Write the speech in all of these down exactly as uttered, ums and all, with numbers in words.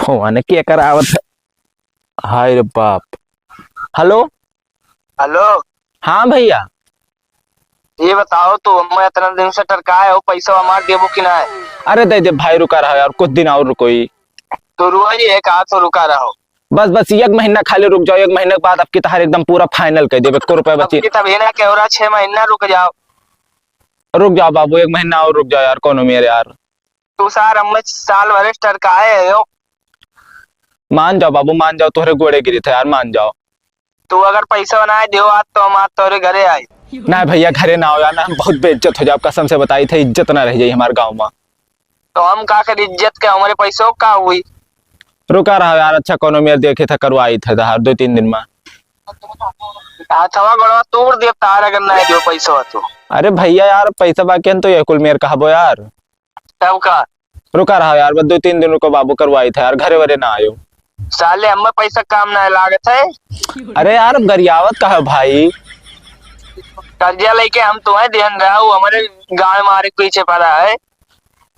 फोन के करावत है। हाय रे बाप। हेलो। हेलो। हाँ भइया। ये बताओ, तू हमें इतना दिन से टरकाए हो, पैसा हमार देबो कि ना? अरे दे दे भाई, रुका रहो यार, कुछ दिन और रुको ही। तो रुआ ही एक आध तो रुका रहो। बस, बस एक महीना खाली रुक जाओ, एक महीना के बाद अबकी तहार एकदम पूरा final कर देबे, एको रुपया बची। अबकी तब ये ना केवरा छह महीना रुक जाओ। रुक जाओ बाबू, एक महीना और रुक जाओ यार, कौनो मेर यार। तू सार हमें साल भरे से टरकाए हो। मान जाओ बाबू, मान जाओ, तोहरे गोड़े गिरी थे यार, मान जाओ। तू अगर पैसा ना दियो आज, तो हम आज तोहरे घरे आई। ना भइया, घरे ना आओ यार, ना, हम बहुत बेइज्जत हो जाओ, कसम से बताई थे, इज्जत ना रह जाई हमार गाँव में। तो हम का करी इज्जत के, हमारे पैसों का हुई? रुका रहो यार, अच्छा कौनो मेर देखे था, करवाई थे तहार दो तीन दिन में। हाथवा गोड़वा तोड़ देब तार अगर ना दियो पैसवा तो। अरे भइया यार, पैसा बाकी है तो ये कुल मेर कहबो यार। तब का? रुका रहा यार, बस दो तीन दिन रुको बाबू, करवाई था यार, घरे वरे ना आयो। साले हमें पैसा काम ना लागत है। अरे यार, अब गरियावत का है भाई? कर्जा लेके हम तुम्हें देन रहा हूँ, हमारे गाँव मारे के पीछे पड़ा है।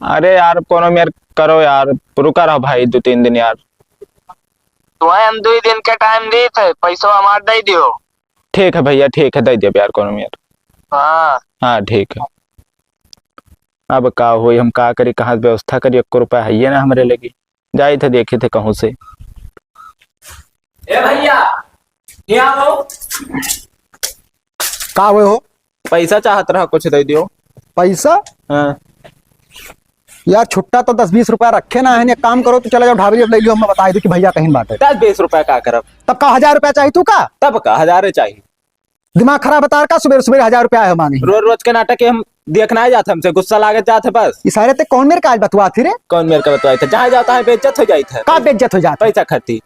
अरे यार, अब कौनो मेर करो यार, रुका रहो भाई दो तीन दिन यार। तुम्हें हम दो दिन का टाइम दी थे, पैसा हमार दे दियो। ठीक है भइया, ठीक है, दे देब यार कौनो मेर। हाँ। हाँ, ठीक है। अब का होई, हम का करी, कहाँ से व्यवस्था करी, एको रुपया है ये ना हमरे लगी। जाई थे, देखी थे कहूँ से। ए भइया, यहाँ आओ। का हुए हो? पैसा चाहत रहा, कुछ दे दियो। पैसा? हाँ। यार, छुट्टा तो दस बीस रुपया रखे ना है, एक काम करो, तू चला जाओ ढाबे, अब ले लियो, हमें बताई दो कि भइया कहीं बाटे। दस बीस रुपया का करब? तब का हजार रुपया चाही तू का? तब का हजारे चाही? दिमाग खराब है तार का, सुबेर सुबेर हजार रुपया है मांगे। रोज रोज के नाटक के हम देखना ही जात, हमसे गुस्सा लागत जात है बस। ई सारे ते कौन मेर का आज बतुआ थी रे? कौन मेर का बतुआ था? जहाँ जाता है बेइज्जत हो जाई था। का बेइज्जत हो जात है? पैसा खाती।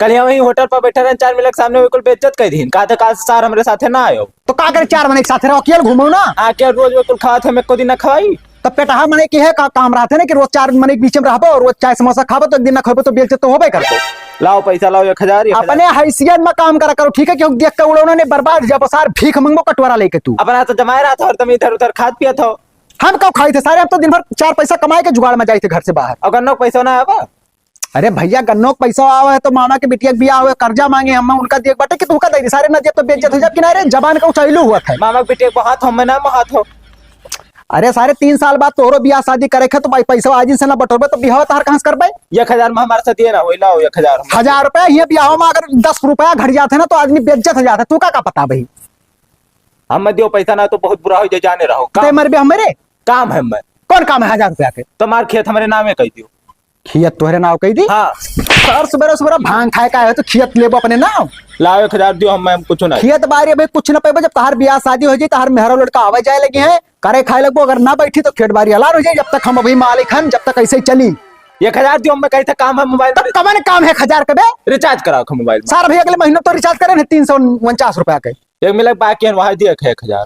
कल यहाँ वहीं होटल पर बैठे रहे, चार मिनट के सामने बिल्कुल बेइज्जत कर दीन। कहा था काल से सार हमरे साथे ना आयो। तो का करे, चार मने एक साथे रहो, अकेल घूमो ना। हाँ, क्या रोज बिल्कुल खात है, हमें को दिन ना खवाई। तब पेटहा मने की है का काम रहते ना कि रोज चार मने के बीच में रहबो और रोज चाय समोसा खाबो तो एक दिन ना खाबो तो बेइज्जत तो होबे करबो। लाओ पैसा लाओ, एक हजार, एक हजार। अपने हैसियत में काम करा करो, ठीक है? क्यों देख के उड़ो ना, बर्बाद जब सार भीख मंगो कटोरा लेके तू। अपना तो जमाए रहा था, हरदम इधर उधर खात पियत हो। हम कब खाई थे सारे, हम तो दिन भर चार पैसा कमाए के जुगाड़ में जाई थे घर से बाहर। अगर नो पैसा ना आवा, अरे भइया, गन्नो के पैसा आवे है तो मामा के बिटिया के बियाह हुए, कर्जा मांगे हम, उनका देख बाटे कि तू का दे दी, सारे ना देब तो बेइज्जत हो जाब कि ना रे, जबान का उचाइलू हुआ था। मामा के बिटिया के बहुत हम ना महत हो। अरे सारे, तीन साल बाद तोहरो बियाह शादी करे के है तो भाई पैसा आज से ना बटोरबे तो बियाह तहार कहाँ से करबे? एक हजार में हमारे साथ ये ना होई, लाओ एक हजार। हजार रुपया, ये बियाह में अगर दस रुपया घट जाते ना तो आदमी बेइज्जत हो जाता, तू का, का पता भाई? हम दियो पैसा ना तो बहुत बुरा हो जाए, जाने रहो। ते काम, मरबे हमरे? काम है मैं। कौन काम है हजार रुपया के? तुम्हार खेत हमरे नामे कह दियो। खियत तोहरे नाव कही दी? हाँ। सर, सुबेरे सुबेरे भांग खाए का है तो खियत लेबो अपने नाव? लाओ एक हजार दियो, हम, हम कुछ ना। खियत बारी अभी कुछ ना पेबो, जब तहार बियाह शादी हो जाई, तहार मेहरा लड़का आवे जाए लगी है, करे खाए लगबो, अगर ना बैठी तो खेत बारी हलाल हो जाई। जब तक हम अभी मालिक हन, जब तक ऐसे ही चली। एक हजार दियो, हम कही था काम है मोबाइल तो में। कवन काम है एक हजार के बे? रिचार्ज कराओ मोबाइल में। सार भाई अगले महीने तो रिचार्ज करे हैं तीन सौ उनचास रुपया के। एक मिला बाकी है, वहाँ दिया एक हजार।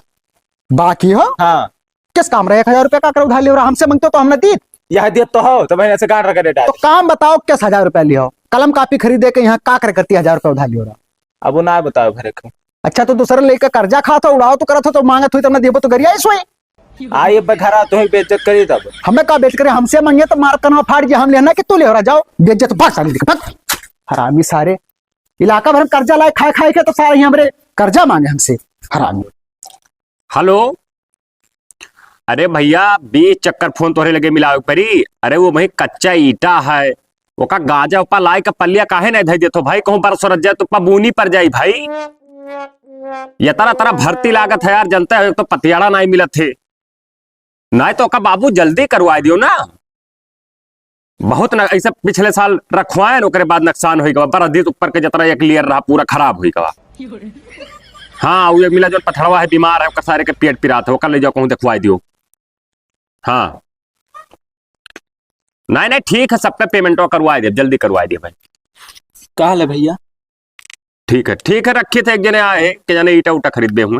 बाकी हो? हाँ। किस काम रहे एक हजार रुपया का कर उधार लियो रहा? हमसे मांगते तो हमने दी। यह दिया तो हो, तो मैंने ऐसे गांड रखा डेटा। तो काम बताओ, किस हजार रुपया लियो? कलम कापी खरीदे के यहाँ का कर करती हजार रुपया उधार लियो रहा? अब वो ना बताओ घरे का। अच्छा, तो दूसरे लेके कर्जा खात हो, उड़ाओ तो करत हो, तो मांगत हुई, तब ना देबो तो गरिया ही सोई। आई अब घर आ, तुम्हें बेइज्जत करी तब। हमें का बेइज्जत करे? हमसे मांगे तो मार कनवा फाड़ के हम लेना कि तू ले रहा, जाओ, बेइज्जत भाग सारे, भाग। हरामी सारे, इलाका भर में कर्जा लाए, खाए, खाए के तो सारे ही हमरे कर्जा मांगे हमसे, हरामी। हेलो, अरे भइया, बीस चक्कर फोन तोहरे लगे मिलावे के पड़ी। अरे वो वही कच्चा ईटा है, ओका गाजा ऊपर लाए के पल्लिया काहे नहीं धई देतो भाई? कहूँ बरस उरस जाए तो ऊपर बूनी पड़ जाई भाई। ये तरह तरह भर्ती लागत है यार, जनते हो, एक तो पतियाड़ा नहीं मिलत है, नहीं तो ओका बाबू जल्दी करवा दियो ना। बहुत न, ऐसे पिछले साल रखवाए न, ओकरे बाद नुकसान होई गवा। बरस दिन ऊपर के जितना एक लेयर रहा, पूरा खराब होई गवा। हाँ, वो एक मिला जो पथड़वा है, बीमार है, ओकर सारे के पेट पिरात है, ओकर ले जाओ कहूँ देखवाई दियो। हाँ, नहीं, नहीं, ठीक है, सबका पेमेंटवा करवाई दे, जल्दी करवाई दे भाई। का हाल है भइया? ठीक है, ठीक है, रखित है, एक जने आए हैं, के जाने ईटा उटा खरीदबे हुए।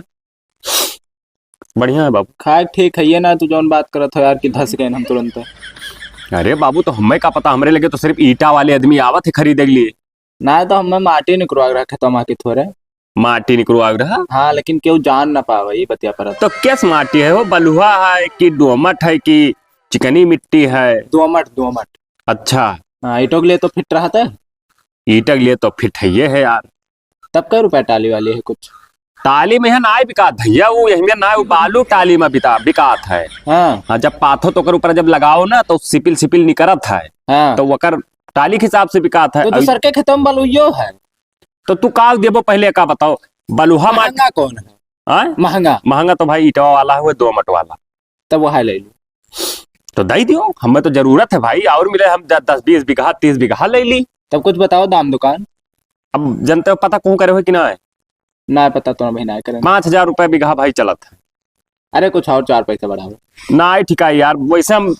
बढ़िया है बाबू। खाए ठीक है ये ना, तू जौन बात करत हो यार कि धस गए हम तुरंत। अरे बाबू, तो हमें का पता, हमरे लगे तो सिर्फ ईटा वाले आदमी आवत है खरीदे के लिए। ना तो हमें माटी निकरवा के रखे तो माँ की थोड़े। माटी निकरवा के रहा? हाँ, लेकिन केहू जान ना पावे, ये बतिया परत। तो कैस माटी है वो, बलुआ है कि दोमट है कि चिकनी मिट्टी है? दोमट, दोमट। अच्छा, हाँ, ईंटों के लिए तो फिट रहत है। ईंटों के लिए तो फिट है, ये है यार। तब कै रुपया टाली वाली है कुछ? टाली में है ना बिकात भैया, वो यही में ना, वो बालू टाली में बिता, बिकात है। हाँ। हाँ, जब पाथो तो ओकर ऊपर जब लगाओ ना, तो सिपिल सिपिल निकरत है। हाँ। तो ओकर टाली के हिसाब से बिकात है। तो अभी दूसर के खेतों में बलुइयो है। तो तू का देबो, पहले का बताओ, बलुहा माट- महंगा कौन है? हाँ? महंगा? महंगा तो भाई ईंटवा वाला है, वो दो मट वाला। तब वह ले लो। तो दे दियो, हमें तो जरूरत है भाई, और मिले हम द-, दस बीस बीघा, तीस बीघा ले ली। तब कुछ बताओ दाम दुकान। अब जनते हो, पता कहूँ करे हो कि ना है? ना पता तो अभी ना करे। पाँच हजार रुपया बीघा भाई चलत है। अरे कुछ और चार पैसा बढ़ाओ। ना है ठीक है यार, वैसे हम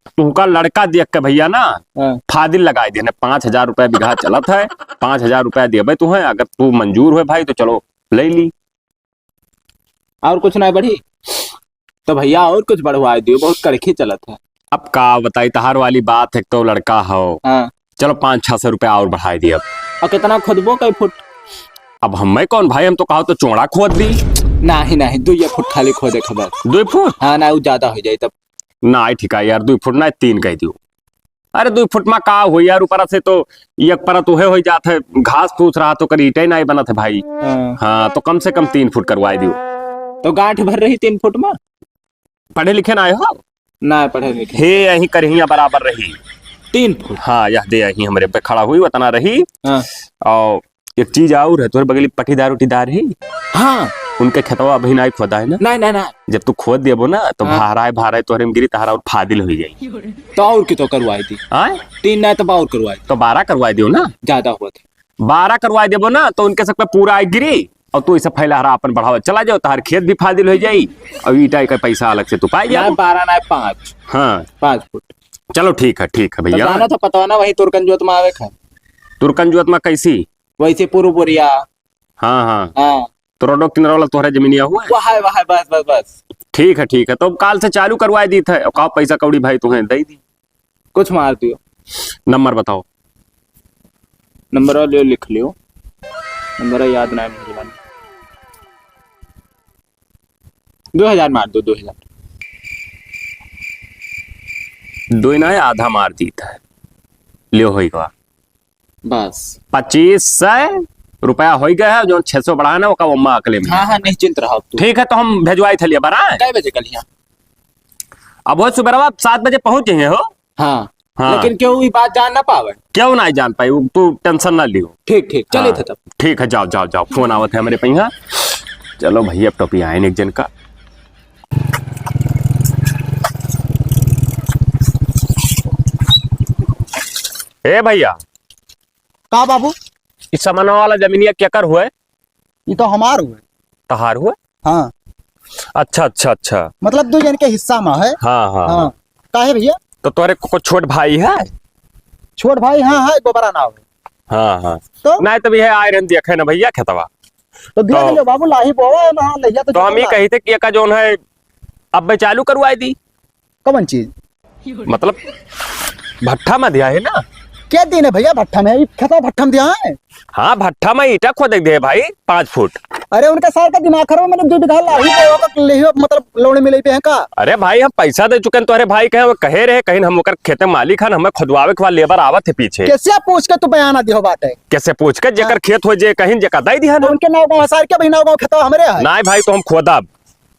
तुमका लड़का देख के भैया ना हाँ। फादिल लगाए देने, पाँच हजार रुपया बीघा चलत है, पाँच हजार रुपया देबे तुहे, अगर तू मंजूर होए भाई तो चलो ले ली। और कुछ ना बढ़ी? तो भैया और कुछ बढ़वाए दियो, बहुत कड़की चलत है। अब का बताई, तहार वाली बात है, तो लड़का हो। हाँ। चलो पाँच छह सौ रुपया और बढ़ाए दियो अब। और कितना खोदबो, कै फुट? अब हमें कौन भाई, हम तो कहा तो चौड़ा खोद दी। नाही, नाही, दुइये फुट खाली खोदे के बस। दुई फुट? हाँ, ना, वो ज्यादा हो जाए तब। ना, ठीक है यार, दुई फुट ना, तीन कह दियो। अरे, दुई फुट मा का होई यार, ऊपर से तो एक परत उहे होई जात है, घास फूस रहा तो करी ईंटे नाई बनत है भाई। हाँ। हाँ, तो कम से कम तीन फुट करवाई दियो। तो गांठ भर रही तीन फुट मा? पढ़े लिखे ना आए हो? ना, पढ़े लिखे। हे, यहीं करिया बराबर रही। तीन फुट? हाँ, यह दे यहीं हमरे पे खड़ा हुई, उतना रही। हाँ। और एक चीज और है, तोहरे बगली पटीदार उटीदार ही? हाँ। उनके खेतवा अभी नाई खोदा है ना? नहीं, नहीं, नहीं। जब तू खोद देबो ना, तो हाँ। भाराए, भाराए तोहरे में गिरी, तहार और फादिल हुई जाई। तो और की तो करवाई दी। हाँ? तीन नहीं तो और करवाई दी। तो बारह करवाई दियो ना। ज्यादा हुआ था। बारह करवाई देबो ना, तो उनके सब पे पूरा आई गिरी, और तू इसे फैला रहा अपन बढ़ावा चला जाओ, तहार खेत भी फादिल हो जाई, और ईंटा का पैसा अलग से तू पाई ना जाओ। बारह ना, पाँच। हाँ। पाँच फुट। चलो ठीक है, ठीक है तो भैया। जाना था पता ना, वही तुरकन जोत में आवे खा। तुरकन जोत में कैसी? वैसे पूर्व बोरिया। हाँ, हाँ। हाँ। तो रोडो किनारा वाला तोहरा जमीनिया हुआ है? वह है, वह है, बस, बस, बस। ठीक है, ठीक है। तो काल से चालू करवाए दी थे। और का पैसा कौड़ी भाई तुम्हें दे दी? कुछ मार दियो। नंबर बताओ। नंबर ले लिख लियो। नंबर याद ना है मुझे। दो हजार मार दो, दो हजार। दो ही ना है, आधा मार दी थे। लियो होई गवा। बस। पच्चीस सौ रुपया होई गया है, जो छह सौ बढ़ाना, ओका ओम्मा अकले में। हाँ, हाँ, निश्चिंत रहो तू। ठीक है, तो हम भेजवाई थे लिए बार, हाँ? कै बजे कल यहाँ? अब वो सुबह आप सात बजे पहुँच जाइए हो। हाँ। हाँ। लेकिन क्यों ई बात जान ना पावे? क्यों ना जान पाई? वो तू tension ना लियो। ठीक, ठीक, चलिए हाँ। थे तब। ठीक है, जाओ, जाओ, जाओ, फोन आवत है हमरे पे यहाँ। चलो भैया, अब टोपी आए एक जन का। ए भैया, का बाबू? इस समनवा वाला जमीनिया केकर हुए? ई तो हमार हुए। तहार हुए? हाँ। अच्छा, अच्छा, अच्छा। मतलब दो जन के हिस्सा में है। हाँ, हाँ, हाँ। हाँ। काहे भैया? तो तोहरे को, को छोट भाई है? छोट भाई, हाँ, है, गोबरा नाव है। हाँ, हाँ। तो? नहीं तो भैया आए रहन देखे ना भैया खेतवा। तो देख तो लियो बाबू, लाही बोवा है ना, लहिया तो तो हम ही कही थे कि एका जौन है, अब मैं चालू करवाए दी। कौन चीज? मतलब, भट्ठा में दिया है ना? क्या दिन है भैया भट्ठा में? ई खेतवा भट्ठा में दिया है? हाँ, भट्ठा में ईंटा खोदे दे भाई, पाँच फुट। अरे, उनके सार का दिमाग खराब है, मैंने दो बीघा लाही पे ओकर लेही, मतलब, लोन में ले पे है का? अरे भाई, हम पैसा दे चुके हैं तोहरे भाई के, वो कहे रहे, कहीं हम ओकर खेते मालिक हन, हमें खुदवावे के बाद लेबर आवत है पीछे। कैसे पूछ के तू बयाना दियो बात है? कैसे पूछ के? जेकर हाँ। खेत हो जे कहीं जेका दे दिया तो ना। उनके नाव गाँव सार के भाई नाव गाँव खेतवा हमरे है। नहीं भाई, तो हम खोदब।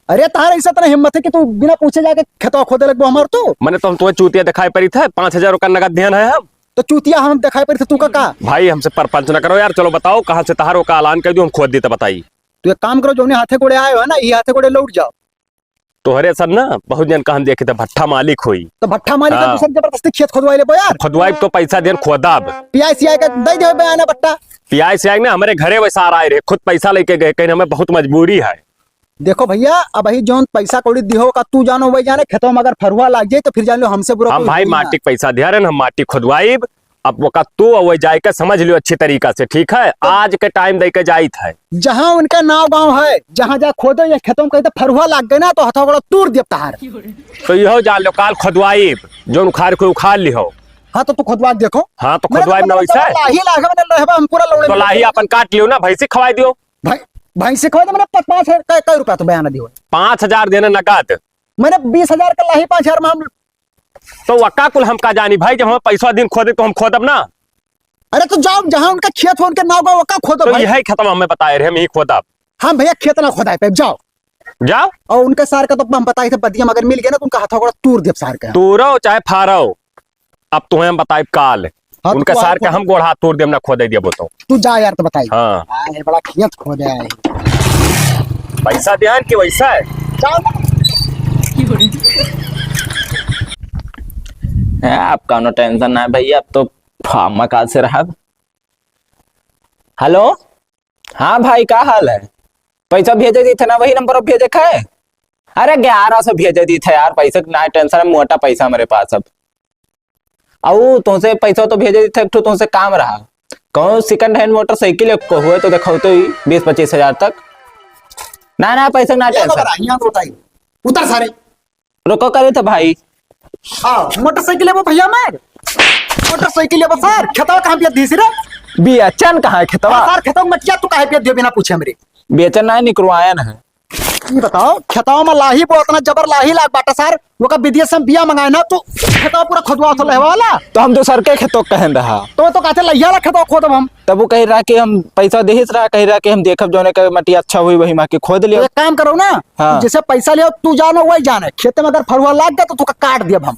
अरे, तार ऐसा इतना हिम्मत है कि तू बिना पूछे जाके खेतवा खोदे लगबो हमार तू? मने तो हम तुम्हें चूतिया दिखाई पड़ी थे, पाँच हजार का नगद दिहन है हम। तो चूतिया हम दिखाई पड़ी थे तू का, का? भाई, हमसे परपंच ना करो यार, चलो बताओ कहाँ से तहार ओका ऐलान कर दियो, हम खोद दी तो बताई। तू एक काम करो, जौने हाथे गोड़े आए हो ना, ये हाथे गोड़े लौट जाओ। तोहरे सर ना बहुत जन कहन देखे थे भट्ठा मालिक होई। तो भट्ठा मालिक हाँ। दूसर जबरदस्ती खेत खोदवाई लेबो यार। खोदवाई तो पैसा देन खोदब। पियाई सियाई का दे दे बयाना बट्टा। पियाई सियाई ना हमरे घरे वैसा आ रहा है रे, खुद पैसा लेके गए, कहीं हमें बहुत मजबूरी है। देखो भैया, अबही जौन पैसा कौड़ी दिहो का तू जानो वही जाने, खेतवा में अगर फरुआ लाग जाए तो फिर जान लो हमसे बुरा हम कोई भाई होई ना। माटी के पैसा दिया रहे, हम माटी खुदवाइब। अब ओका तू अवै जाए के समझ लियो अच्छी तरीका से, ठीक है? आज के टाइम दे के जाइत है। जहाँ उनका नाव गाँव है, जहाँ जा खोदो ये खेतों में कहीं तो फरुआ लाग गए ना तो हथवा गोड़ा तूर दिया तहार। तो यहो जान लो काल खुदवाइब, जौन उखाड़ के उखाड़ लिहो। हाँ तो तू खुदवा के देखो। हाँ तो मैंने खुदवाइब तो ना वैसे। लाही लागे मैंने रहबा हम पूरा लोड़े तो में लाही अपन काट लियो ना, भैंसी खवाई दियो। भाई, भैंसी खवाई दे मैंने प-, पाँच हजार, कै, कै रुपया तो बयाना दियो? पाँच हजार देने नगद। मैंने बीस हजार का लाही पाँच हजार में हम तो वका कुल हम का जानी भाई, जब हमें पैसा दिन खोदे तो हम खोदब ना। अरे तो जाओ, जहाँ उनका खेत हो, उनके नाव का, वका खोदो तो भाई। यही खेतवा हमें बताए रहे, हम ही खोदब। हम भैया खेत ना खोदाए पे, जाओ। जाओ। और उनके सार का तो हम बताए थे, बदिया में अगर मिल गया ना तो उनका हाथों गोड़ा तूर देब सार का। तूरो चाहे फारो, अब तुम्हें हम बताइब काल। हाँ, तो उनका तू सार आओ के हम गोड़ हाथ तोड़ देम ना, खोदे दिया बोतो। तू जा यार, तो बताई। हाँ। हाँ, ये बड़ा खेत खोदे आए। पैसा दिहन कि वैसा है? जाओ ना। है, आप कौनो tension ना है भैया, अब तो फार्म काल से रहा। हेलो, हाँ भाई, का हाल है? पैसा भेजे दी थे ना, वही नंबर पर भेजे थे। अरे, ग्यारह सौ भेजे दी थे यार, पैसे की ना tension है, मोटा पैसा हमारे पास अब। अउ तुमसे पैसा तो भेजे दी थे, एक ठो तुमसे काम रहा। कहूँ second hand मोटरसाइकिल एक को हुए तो देखो तो ही बीस पच्चीस हजार तक। ना, ना, पैसे ना ये tension। खबर आई, यहाँ तो बताई। उतर सारे। रुको, करे थे भाई। हाँ, मोटरसाइकिल लेबो भैया हमार। मोटरसाइकिल लेबो सर, खेतवा कहाँ बेच दी रे? बेचन कहाँ है खेतवा? हाँ सर, खेतवा मटिया तू काहे बेच दियो बिना पूछे हमरे? बेचन ना है, निकरवायन है। ई बताओ, खेतवा में लाही बो, इतना जबर लाही लाग बाटा सर, ओका विदेश से हम बिया मंगाए ना, तू खेतवा पूरा खोदवा तो लेवा वाला। तो हम दूसर के खेतवा कहन रहा। तो, तो कहते लहिया ला खेतवा खोदब हम। तब वो कह रहा कि हम पैसा देहिस रहा, कह रहा कि हम देखब जौने के मटिया अच्छा हुई वही माँ के खोद लियो। तो एक काम करो ना, हाँ। जैसे पैसा लियो तू जानो वही जाने, खेत में अगर फरुआ लाग गया तो तू का काट दियब हम।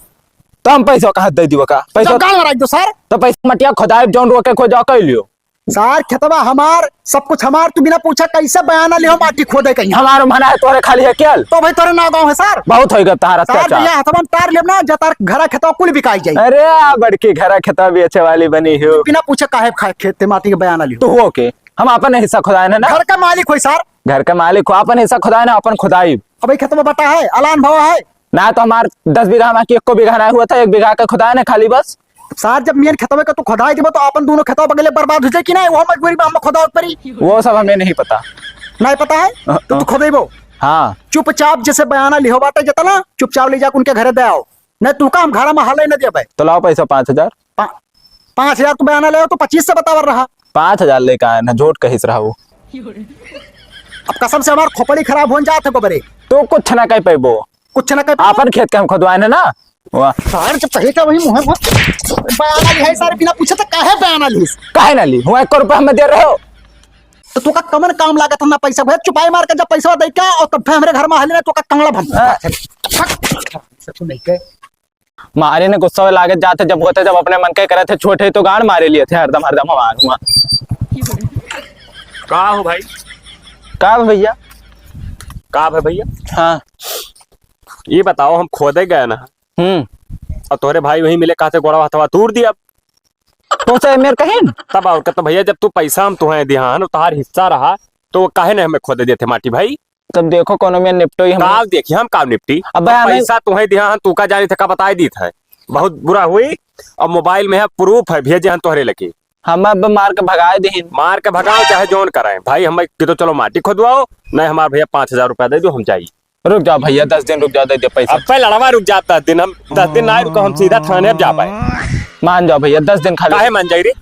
तो हम पैसा कहाँ दे दियो का? पैसा तो गाल में रख दो सर। तो पैसा मटिया खोदाए जौन रोके खोद जाओ कह लियो। सार, खेतवा हमार, सब कुछ हमार, तू बिना पूछा कैसे बयाना लिहो माटी खोदे कहीं? हमारो मना है, तोरे खाली है केल? तो भाई तोरे नाव गाँव है सार। बहुत होइगा तहार सार, अत्याचार। भैया हथवा में तार लेब ना, जा तार घरा खेतवा कुल बिकाई जाई। अरे आ बड़की घरा खेतवा बेचे वाली बनी हो। बिना पूछे काहे खा-, खेत माटी के बयाना लिहो? तू हो के? हम अपन हिस्सा खुदाए ना, ना। घर का मालिक होई सार। घर का मालिक हो, अपन हिस्सा खुदाए ना, अपन खुदाई। अबे खेतवा बटा है, अलान भाव है। ना तो हमार दस बीघा में कि एको बीघा ना हुआ था, एक बीघा का खुदाए ना खाली बस। सार, जब मेन खेतवे के तू खोदाई देबो, तो आपन दोनों खेतवा बगले बर्बाद हो जाए कि ना? वो मजबूरी में हम खोदावे के परी। वो सब हमें नहीं पता। नहीं पता है? हाँ, तो तू हाँ। खोदेबो? हाँ। चुपचाप जैसे बयाना लिहो बाटे जितना, चुपचाप ले जाके उनके घरे दे आओ। नहीं, तू का हम घरा में हाले न देबे। तो लाओ पैसा पाँच हजार। पा-, पाँच हजार तू बयाना ले आओ, तो पच्चीस से बतावर रहा। पाँच हजार लेके आए ना, झूठ कहिस रहा वो। अब कसम से हमार खोपड़ी खराब हो जात है गोबरे। तो कुछ ना कह पैबो। कुछ ना कह पैबो। आपन खेत के हम खोदवाए ना, ना। वाह। सार, जब सही का वही मुँह है, वो बयाना लिहाई सारे बिना पूछे तो काहे बयाना लिहिस? काहे ना ली? हुआ एक रुपया हमें दे रहे हो। तो तू का कमन काम लागत है ना पैसा? भैया चुपाई मार के जब पैसा दे क्या और तब फिर हमरे घर में हाले ना तो का कंगड़ा भम। हाँ। सच नहीं के। मारे ने गुस्सा लागत जाते जब होते, जब अपने मन के करे थे, छोटे तो गांड मारे लिए थे हरदम, हरदम हमार हुआ। का हो भाई? का भैया? का भै भैया? हाँ। ये बताओ, हम खोदे गए ना, हम्म। और तोहरे भाई वहीं मिले, कहते गोड़वा हथवा तूर दिया। तो से मेर कहिन? तब और का, तो भैया, जब तू पैसा हम तुहें दिया है ना, तोहार हिस्सा रहा, तो वो काहे ने हमें खोदे देते माटी भाई? तब देखो, कोनो में निपटो ही हम। काव देखी, हम काव निपटी? अब भाई, हमें पैसा तुहें दिया है, तू का जानी था, का बताई दी था। बहुत बुरा हुई। और मोबाइल में है, proof है, भेजे हैं तोहरे लगे। हम अब मार के भगाए देहिन। मार के भगाओ, चाहे जौन कराएं। भाई, हम कि तो चलो माटी खोदवाओ, नहीं हमार भैया पाँच हजार रुपया दे दो, हम जाई। रुक जाओ भैया, दस दिन रुक जाओ, दे दे पैसा। अब पे लड़वा रुक जाता है दिन, हम दस दिन ना आए, रुको, हम सीधा थाने अब जा पाए। मान जाओ भैया, दस दिन खाली। काहे मान जाई रे?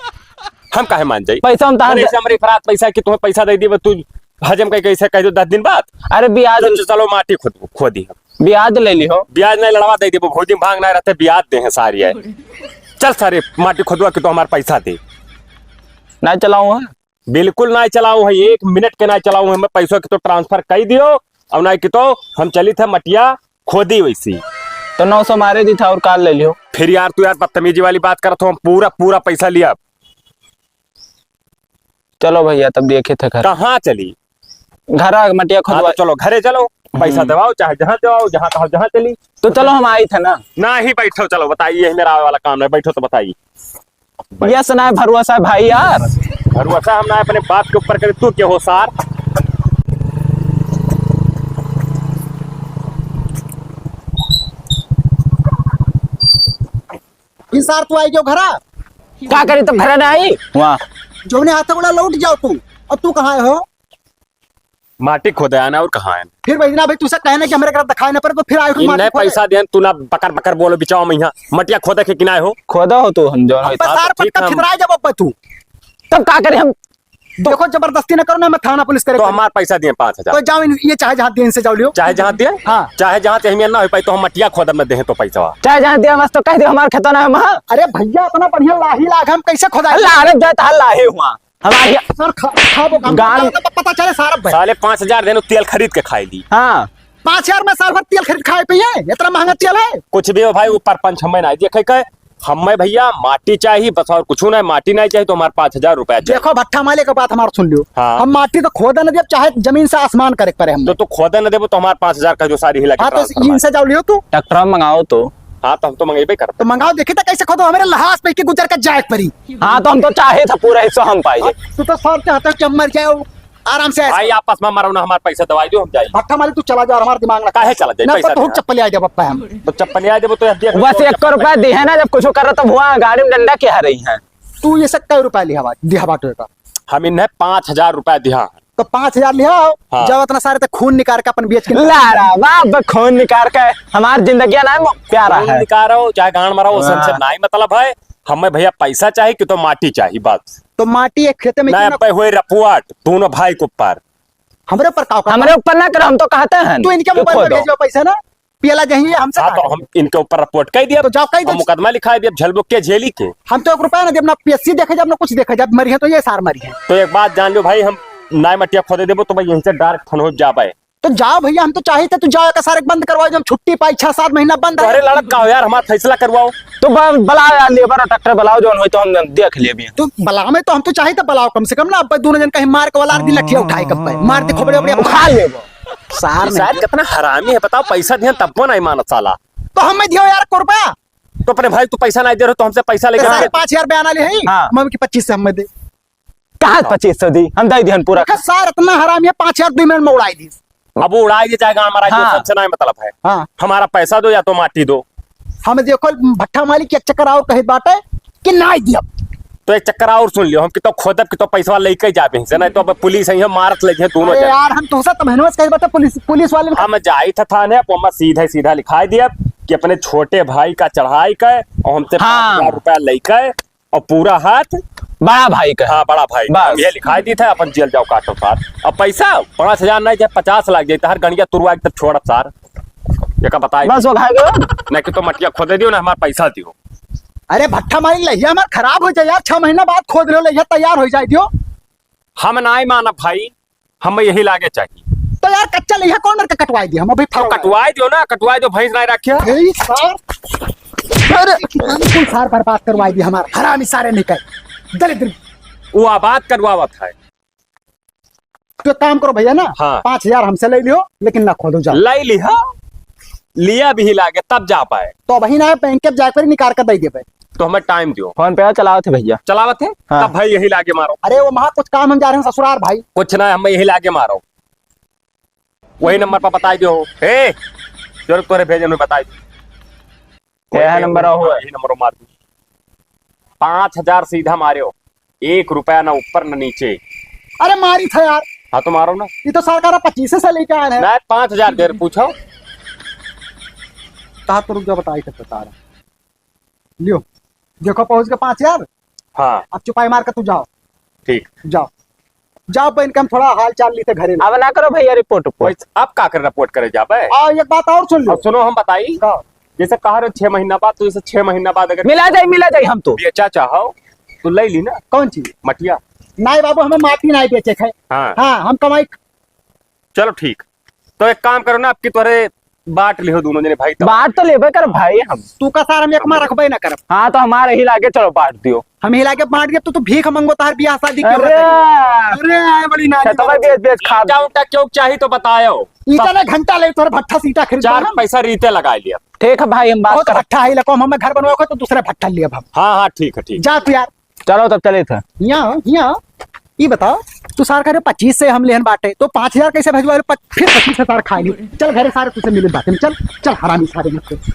हम काहे मान जाई? पैसा हम तार अरे, दे- ऐसे हमरे इफरात पैसा कि तुम्हें पैसा दे दी, बस तू हजम कह, कैसे कह दो दस दिन बाद। अरे, ब्याज तो चलो माटी खोद, खोदी हम। ब्याज ले ली हो। ब्याज नहीं लड़वा दे दी, वो भौजी भांग ना रहते, ब्याज दे हैं सारी है। चल सारे माटी खोदवा के तो हमारे पैसा दे। ना चलाऊं है। बिल्कुल ना चलाऊं है, एक मिनट के ना चलाऊं है, मैं पैसों की तो transfer कर दियो, और ना कि तो हम चली थे मटिया खोदी वैसी। तो नौ सौ मारे दी था और काल ले लियो। फिर यार तू यार बदतमीजी वाली बात करत हो, हम पूरा, पूरा पैसा लिया। चलो भैया, तब देखे थे घर। कहाँ चली? घर आ, मटिया हाँ, तो खोदवा। चलो, घरे चलो, पैसा हम्म। दवाओ, चाहे जहाँ दवाओ, जहाँ कहो, जहाँ चली। तो चलो, हम आई थे ना। ना ही बैठो, चलो, बताइए, यही मेरा आवे वाला काम है, बैठो तो बताइए। यस ना है, भरुआ सा है भाई यार। भरुआ सा हम ना अपने बाप के ऊपर करे, तू क्या हो सार? ई सार तू आई गयो घरा? का करी तब घरा ना आई? वाह। जौने हाथ गोड़ा लौट जाओ तू। और तू कहाँ हो? माटी खोदे आना और कहाँ है? फिर भाई ना भाई, तू से कहने कि हमरे घर दिखाए ना पड़े, तो फिर आए तू इन माटी नहीं खोदे। पैसा देन, तू ना बकर बकर बोलो, बिचाओ में यहाँ मटिया खोदे के किनाए हो। खोदा हो तू, हम जौन अब होई। सार ठीक पटका हम फितराए जब अब तू। तब का करी हम? देखो, जबरदस्ती ना करो ना, मैं थाना पुलिस करे तो करूँ। हमार पैसा दिए पाँच हजार। तो जाओ, इन, ये चाहे जहाँ दिए, इनसे जाओ लियो। चाहे जहाँ दिए? हाँ। चाहे जहाँ दिए, हमें ना हो पाई तो हम मटिया खोदब में देहे तो पैसा। चाहे जहाँ दिए, मस्त कह दियो, हमार खेतवा ना है वहाँ। अरे भैया, इतना बढ़िया लाही लाग, हम कैसे खोदाई? लारे जाए तो लाही हुआ। हमारे सर, खा, खा वो काम गान करता, पता चले सारा भाई। साले पाँच हजार देनो, तेल खरीद के खाई ली। हाँ। पाँच हजार में साल भर तेल खरीद खाए पिए, इतना महंगा तेल है। कुछ भी हो भाई, ऊपर पंच हमें नहीं देखे के, हमें भैया माटी चाहिए बस, और कुछ नहीं, माटी नहीं चाहिए तो हमारे पाँच हजार रुपया चाहिए। देखो भट्ठा मालिक, बात हमार सुन लियो। हाँ। हम माटी तो खोदा न देब, चाहे जमीन से आसमान करे के पड़े हम। तो तू खोदा न देबो तो हमारे पाँच हजार का जो सारी हिला के हाँ, तो transfer इनसे मार। जाओ लियो तू। ट्रैक्टर मंगाओ तो। हाँ, तो हम तो मंगेबे करब। तो मंगाओ, देखी तो कैसे खोदो, हमारे लहास पे के गुजर के जाए के पड़ी। हाँ, तो हम तो चाहे था पूरा हिस्सा हम पाई। हाँ, तू तो सब चाहता है कि हम मर जाए, आराम से ऐसे। भाई, आपस में मरो ना, हमारे पैसा दवाई दो, हम जाए। भट्ठा मालिक, तू चला जा, हमारा दिमाग ना काहे चला जाए? ना, पैसा तो हम दे। चप्पल ले आए देब, पप्पा, हम। तो चप्पल ले आए देबो तो यार, देख। बस एक रुपया दिहे ना, जब कुछ कर रहा तो हुआ गाड़ी में डंडा क्या रही है? तू ये सब कै रुपया लिहा बात, दिहा बाटो का? हम इन्हें पाँच हजार रुपया दिहा। तो पाँच हजार लिहा हो, हाँ। जब इतना सारे तो खून निकाल के अपन बेच के लारा बाप, खून निकाल के हमार जिंदगी ना प्यारा खून है। निकालो, चाहे गांड मराओ, उसे हमसे हाँ। नहीं मतलब है। हमें भैया पैसा चाहिए कि तो माटी चाहिए बस। तो माटी एक खेते में ना, इतना पे हुए रपुआट दोनों भाई के ऊपर। हमरे ऊपर का औकात हमरे है? ऊपर ना करो, हम तो कहते हैं। तू इनके कि मोबाइल में खोदो। भेजो पैसा ना, पियला जही हमसे हाँ, कहा तो हम इनके ऊपर रिपोर्ट कर दिया। तो जाओ, कह दो। हम मुकदमा लिखा दिया, झलबुक के झेली के। हम तो एक रुपया ना देब, ना पीएससी देखे जाब, ना कुछ देखे जाब, मरी है तो ये सार मरी है। तो एक बात जान लो भाई, हम नाय मटिया खोदे देबो तो भाई यहीं से डायरेक्ट फन हो जाबे। तो जाओ भैया, हम तो चाहिए थे, तू जाओ, एक सारे बंद करवाओ, जब छुट्टी पाई, छह सात महीना बंद है। अरे लड़त का हो यार, हमारा फैसला करवाओ। तो ब-, बुलाओ यार, लेबर और ट्रैक्टर बुलाओ, जौन होई तो हम देख लेबे। तू बुलावे तो हम तो चाहिए थे, बुलाओ कम से कम ना, अब दोनों जन कहीं मार के वाला आर दी लठिया उठाए कब पे, मार दे खोपड़े ओपड़े उखाड़ लेबो। सार ये सार कितना हरामी है, बताओ, पैसा दिया तब वो नहीं मानत साला। तो हमें दियो यार, एक रुपया। तो अपने भाई तू पैसा नहीं दे रहे, तो हमसे पैसा लेके तो सारे पाँच हजार बयाना ले है, हाँ। मम्मी की पच्चीस से हमें दे। कहाँ पच्चीस सौ दी? हम दे दिहन पूरा। देखा सार इतना हरामी है, पाँच हजार दुई मिनट में उड़ाई दी। अब वो उड़ाई दे, चाहे गाँव मराई दे, हाँ। सबसे नहीं मतलब है। हाँ। हमारा पैसा दो या तो माटी दो। हम देखो भट्ठा मालिक एक चक्कर और कहित बाटे कि नाई दियब। तो एक चक्कर और सुन लियो, हम कितो खोदब, कितो पैसा लेके जाबे से, नहीं तो अब पुलिस आई है, मारत ले जाए दोनों अरे जन। यार, हम तोहसे तब हिनवस कहित बाटे पुलिस, पुलिस वाले ने। हम जाई था थाने, अब हम सीधा सीधा लिखाई दियब कि अपने छोटे भाई का चढ़ाई का और हमसे हाँ। पाँच हजार रुपया लेके और पूरा हाथ बड़ा भाई का। हाँ, बड़ा भाई का। बस। हम ये लिखाई दी था, अपन जेल जाओ, काटो सार। अब पैसा पाँच हजार नहीं, चाहे पचास लाख जाए, हर गणिया तुरवा एकदम छोड़ब सार। ये का बताई? बस वो खाए गयो। नहीं कि तो मटिया खोदे दियो ना, हमारा पैसा दियो। अरे भट्ठा मारी लहिया हमार खराब हो जाए यार, छह महीना बाद खोद लो, लहिया तैयार हो जाए दियो। हम नाय मानब भाई, हम यही लागे चाहिए। तो यार कच्चा लहिया कौन मेरे के कटवाई दी, हम अभी तो फाड़ कटवाई दियो ना, कटवाई दियो, भैंस नाय रखिया। यही सार, अरे कुल सार बर्बाद करवाई दी हमार, हरामी सारे निकल, दलिद्र। वो आबाद करवावत है। तो एक काम करो भैया ना, हाँ। पाँच हजार हमसे ले लियो, लेकिन ना खोदो, जाओ। ले लिया, लिया भी लागे तब जा पाए। तो अभी ना बैंक के जाकर निकाल कर दे देबे। तो हमें टाइम दियो। फोन पे चलावत है भैया। चलावत है? हाँ। तब भाई यही लागे मारो। अरे वो वहाँ कुछ काम हम जा रहे हैं ससुराल भाई। कुछ ना, हमें यही लागे मारो। वही नंबर पर बताई दियो। हे, जरूर तोरे भेजे में बताई दियो। यह वही नंबर हो। यही नंबर मार दो। पाँच हजार सीधा मारियो, एक रुपया ना ऊपर ना नीचे। अरे मारी था यार। हाँ तो मारो ना। ये तो सरकार पच्चीस से लेके आए हैं। ना, पाँच हजार देर पूछो। कहा तो रुक जाओ, बताई तो बता रहा। लियो, देखो पहुंच गए पाँच हजार। हाँ। अब चुपाई मार के तू जाओ। ठीक। जाओ, जाओ, बहन के हम थोड़ा हाल चाल ली थे घरे। अब ना करो भैया रिपोर्ट उपोर्ट। वैसे अब का कर रिपोर्ट करे जाबे? आ, एक बात और सुन लो। अब सुनो, हम बताई। का? जैसे कहा रहे छह महीना बाद, तो जैसे छह महीना बाद अगर मिला जाए, मिला जाए, हम तो बेचा चाहो तो ले ली ना। कौन चीज? मटिया। नहीं बाबू, हमें माटी नहीं बेचे खे। हाँ। हाँ, हम कमाई। चलो ठीक, तो एक काम करो ना, आपकी तोरे बांट लिहो दोनों जने भाई तब। बांट तो लेबे कर भाई हम। तू का सार हम एक मार रखबे ना करब। हाँ, तो हमारे ही लागे, चलो बांट दियो। हम ही लागे बांट दियो, तू तो भीख मंगो, तार बियाह शादी क्यों अरे। बताई? अरे, आए बड़ी नानी खेतवा बाबू। बेच बेच खा। ईंटा उंटा क्यों चाहिए तो बतायो। ईंटा सब ना घंटा ले, तोरे भट्ठा से ईंटा खरीद चार हम। पैसा रीते लगा लिया। ठीक है भाई, हम बात बहुत कर भट्ठा है, लको हम घर बनवा को तो दूसरा भट्ठा लिया हम। हाँ, हाँ, ठीक है, ठीक। जा तू यार। चलो तब चले थे। यहाँ, यहाँ, ये बताओ, तू सार करे पच्चीस से हम लेहन बाटे, तो पाँच हजार कैसे भेजवा लो? पच-, फिर पच्चीस से सार खा ली। चल घरे सारे तुझसे मिले बाटे में, चल, चल हरामी सारे मत कर।